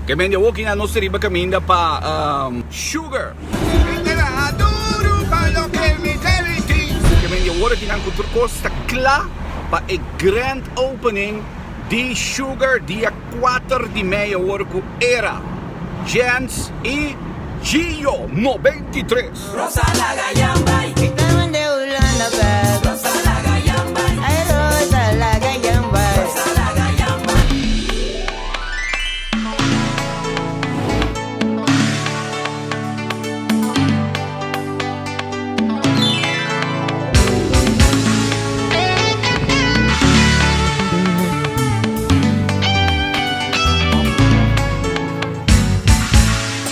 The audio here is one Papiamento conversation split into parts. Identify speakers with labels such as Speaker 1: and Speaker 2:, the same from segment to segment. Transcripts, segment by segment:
Speaker 1: Ke men di awoki nan nos ta riba kaminda pa Sugar. Ke men di awor aki nan ku tur kos ta kla pa e grand opening di Sugar dia kuater di mei awor ku Era, Jens i Gio 93.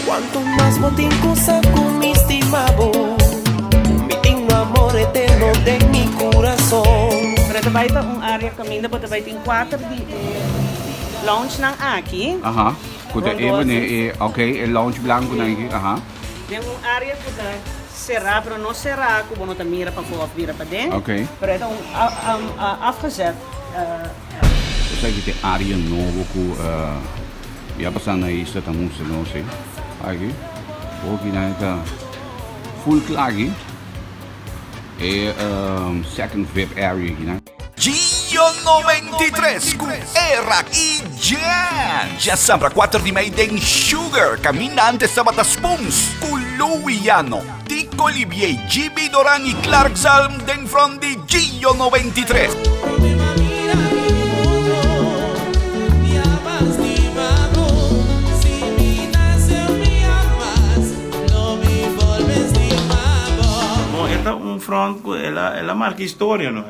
Speaker 2: Cuanto mas bo tin cu sa cu mi stima bo Mi tin un amor eterno den mi curason.
Speaker 3: Pero ta bai ta un area caminda bo ta bai tin cuater di e lounge nan aki.
Speaker 1: Aha, cu ta e mane e, ok, e lounge blanco nan aki, aha.
Speaker 3: Den un area cu ta cera pero no cera cu bo no ta mira pafo of mira paden.
Speaker 1: Ok.
Speaker 3: Pero e ta un afgezet.
Speaker 1: Esaki ta e area nobo cu. Ya pasa na isla ta mustra nos ei. Aki, hopi nan ta full kla aki. E second vip area aki nan.
Speaker 4: Gio 93 ku Era i Jan. Djasabra kuater di mei den Sugar, kaminda antes tabata Spoons, ku Louie Llano, Tico Olivier, GB Doran i Clark Zalm den front di Gio 93.
Speaker 5: Bon, e ta un front ku el a el a marka historia no.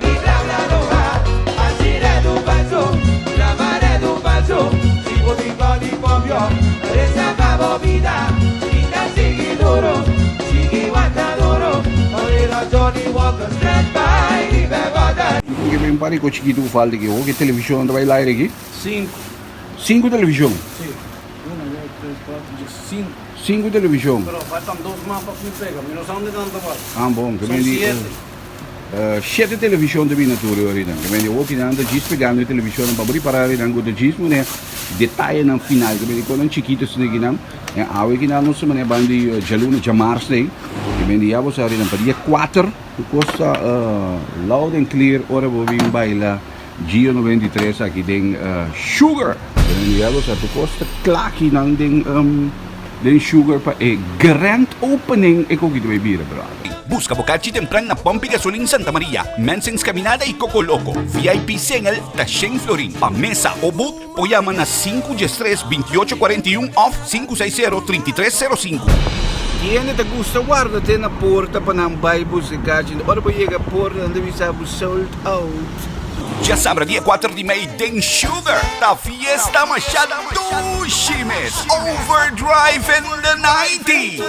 Speaker 1: Ke ben pari ko chikitu ku falta aki. Hopi televishon ta bai laire aki?
Speaker 5: Sinku.
Speaker 1: Sinku televishon?
Speaker 5: Si. Una, dos, tres, kuater, djes, sinku.
Speaker 1: Sinku televishon.
Speaker 5: Pero faltan dos mas pa mi pega. Mi no sa unda nan ta bai.
Speaker 1: Ah bon.
Speaker 5: Son siete.
Speaker 1: Shete televishon ta bini na tur ahorita. Ke men di awo kinan ta djis pegando e televishonnan pa bo ripara arinan ku ta djis mane detayenan final. Ke men di konan chikitu asina kinan. E awe kinan nos ta mane ban di djaluna, djamars nei. Ke men di ya bo sa arinan pa dia kuater ku kos ta loud and clear ora bo bin baila Gio 93 aki den Sugar. Ke men di ya bo sa tur kos ta kla kinan den Den Sugar pa e grand opening e koki ta bay bira brother.
Speaker 4: Buska bo kachi tempran na Pompi Gasolin Santa Maria, Mensing's Caminada y Coco Loco. VIP Single ta shen florin. Pa mesa o booth por yama na sinku diestres, bintiocho kuarenta i un of sinku seis sero, trinta i tres sero sinku.
Speaker 1: Hende ta gusta warda te na porta pa nan bay buska kachi. Ora bo yega porta nan ta bisa bo sold out.
Speaker 4: Djasabra dia kuater di mei den Sugar ta fiesta masha dushi mes, Overdrive in the nineties!